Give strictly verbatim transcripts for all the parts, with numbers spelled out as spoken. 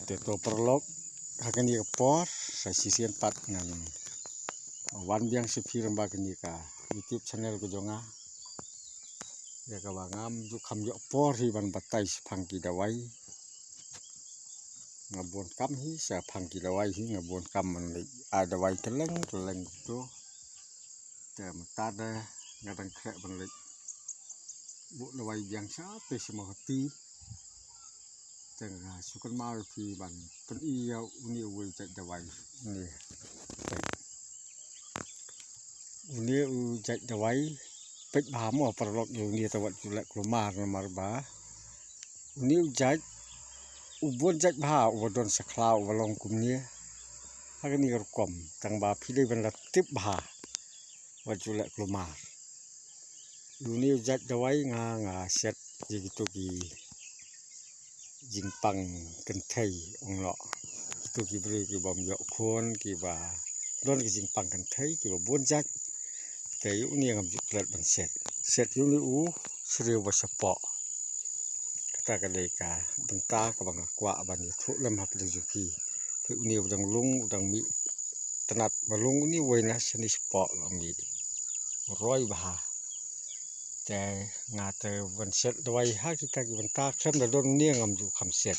Te to paralok, ha kane ka por sa shisien pat ngan wan biang sha phi lyngba kane ka YouTube channel ka jong nga, ïa kaba ngam ju kham ïoh por hi ban batai shaphang ki dawai. Nga bun kam hi shaphang ki dawai hi, nga bun kam ban leh ai dawai kylleng kylleng to. Te mynta de nga dang khreh ban leh buh dawai biang sha te sha Mawhati. Te nga shu kynmaw ïa phi ban pyni ïa une uwei u jait dawai. Une, une u jait dawai, peit bha mo paralok, ïa une te wat ju leh kulmar namar ba une u jait u bun jait bha uba don sha khlaw uba long kumne. Ha kane ka rukom tang ba phi dei ban la tip bha, wat ju leh kulmar. Une u jait dawai nga, nga set ïa kito ki jingpang kynthei ong noh. Kito ki briew ki bym ïoh khun, kiba don ki jingpang kynthei kiba bun jait. Te ïa une ngam ju klet ban set. Set ïa une u syriew ba shapoh. Kata ka dei ka bynta kaba nga kwah ban ïathuh lem ha pdeng jong phi. Phi, une u dang lung, u dang mih tnat ba lung, une uwei na shane shapoh la mih. Roi bha. Te nga te ban set dawai ha kita ki bynta, khlem da don une ngam ju kham set.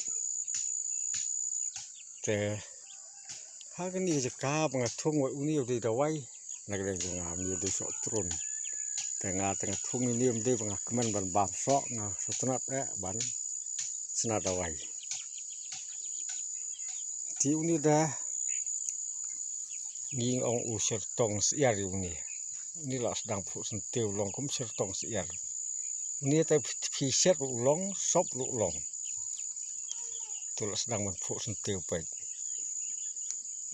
Te ha kane ka jaka ba nga thung, wei, une u dei dawai. Na ka liang jong nga une u dei soh trun. Te nga te nga thung une um dei ba nga kmen ban bam soh, nga sngewtynnat eh ban shna dawai. Te une da ngi ong u syrtong syiar ïa une. Une la sdang phuh syntiew long kum syrtong syiar. Une te phi, phi set ruh long, sop ruh long. To la sdang ban phuh syntiew peit.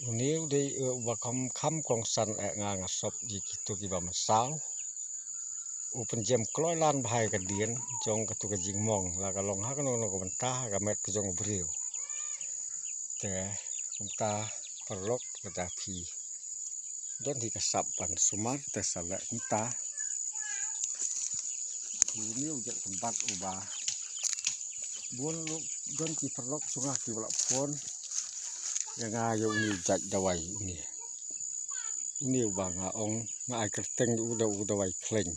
Une u dei, eh, uba kham, kham kongsan eh, nga, nga sop ïa kito kiba mynsaw. U pynjem kloi lan bha ïa ka dien jong kato ka jingmong, la ka long ha kano kano ka bynta ha ka met ka jong u briew. Te kumta paralok, lada phi don hi ka sap ban sumar te sa leh kumta. Une u jait kynbat uba bun ruh don ki paralok jong nga kiba la phone ïa nga ïa une u jait dawai une. Une uba nga ong, nga ai kyrteng ïa u da u dawai khleiñ.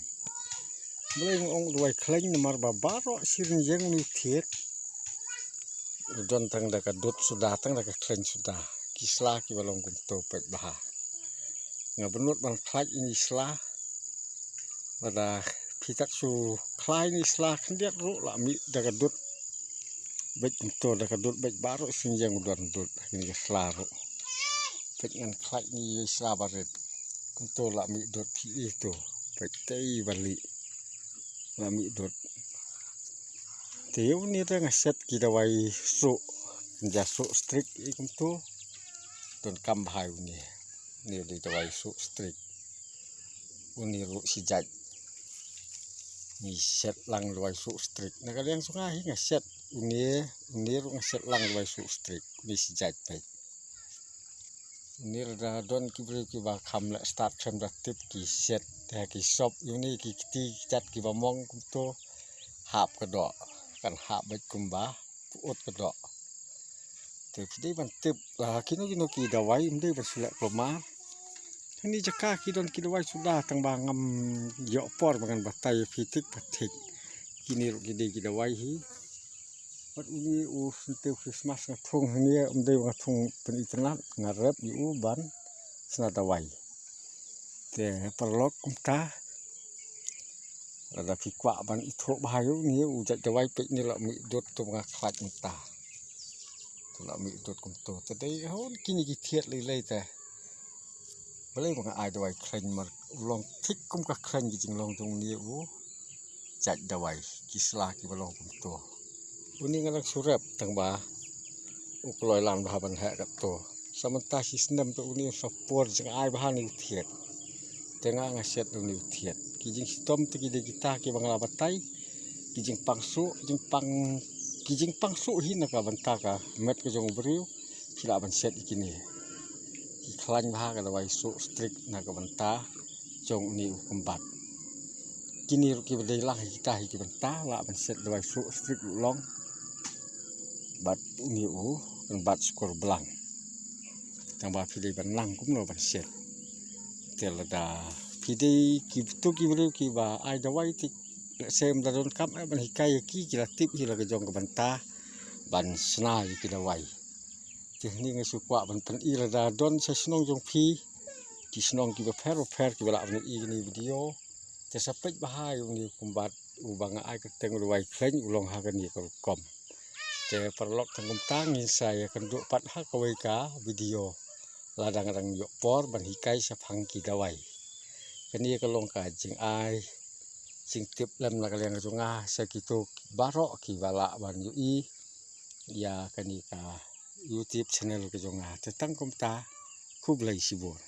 Balei nga ong u dawai khleiñ? Namar ba baroh shi rynïeng une u thied u don tang da ka dud suda, tang da ka khleiñ suda. Ki sla kiba long kumto, peit bha. Nga bynnud ban khlaiñ ine i sla. Lada phi tat shu khlaiñ ine i sla khyndiat ruh la mih da ka dud. Beit kumto, da ka dud beit, baroh shi rynïeng u don dud ha kine ki sla ruh. Beit, ngan khlaiñ ine i sla barit. Kumto la mih dud, phi i to. Beit, tei ba lieh. La mih dud. Te ïa une te nga set ki dawai suh, kynja suh strik i kumto. Donkam bha ïa une. Une u dei dawai suh strik. Une ruh shi jait. Ngi set lang dawai suh strik. Na ka liang jong nga hi nga set une, une ruh nga set lang dawai suh strik. Une shi jait peit. Une lada don ki briew kiba kham leh stad, khlem da tip, ki set, te ki sop ïa une, ki kti ki jait kiba mong kumto, hap ka doh. Kan hap beit kumba pyut ka doh. Te phi dei ban tip la kino kino ki dawai, ym dei ban shu leh kulmar. Hangne jaka ki don ki dawai suda, tang ba ngam ïoh por ba ngan batai ïa phi thik ba thik. Kine ruh ki dei ki dawai hi. Bad une u syntiew Christmas nga thung hangne, ym dei ba nga thung pynitynnat, nga rep ïa u ban shna dawai. Te paralok, kumta lada phi kwah ban ithuh bha ïa une u jait dawai, peit, une la mih dud, to ba nga khlaiñ mynta. To la mih dud kumto. Te dei ha kine ki thied lei lei te. Balei ba nga ai dawai khleiñ? Namar u long thik kum ka khleiñ ki jinglong jong une u jait dawai, ki sla kiba long kumto. Une nga dang shu rep tang ba u kloi lan bha ban heh katto. Sa mynta shi snem te une un sa por jngai bha une u thied. Te nga, nga set une u thied. Ki jingshitom te ki dei kita kiba nga la batai. Ki jingpang suh, jingpang, ki jingpang suh hi na ka bynta ka met ka jong u briew. Phi lah ban set ïa kine. Ki khlaiñ bha ka dawai suh strik na ka bynta jong une u kynbat. Kine ruh kiba dei lang hi kita hi ki bynta, lah ban set dawai suh strik ruh long. Bad une u Kan bat skur blang. Tang ba phi dei ban lang kumno ban shet. Te lada phi dei ki tu ki briew ki ba ai dawai tik, sem da don kam ai ban hikai ki ki la tip hi la ka jong ka bynta ban sna ïa ki dawai. Te ni nga shu kwah ban pyni lada don sa shnong jong phi, ki shnong ki ba pher ba pher ki ba lah ban i ni video. Te sa peit ba hai uni kumbat u ba nga ai ka teng u dawai khleng u long ha ka ni ka rukom. Te paralok tang kumta ngin sa ïa kan duh pat ha kawei ka video. Lada nga dang ïoh por ban hikai sa phang ki dawai. Kani ka long ka jingai jingtip lem na ka liang ka jong nga sa ki tu baroh ki ba lah ban ïoh i ïa kani ka YouTube channel ka jong nga. Te tang kumta khublei shibun.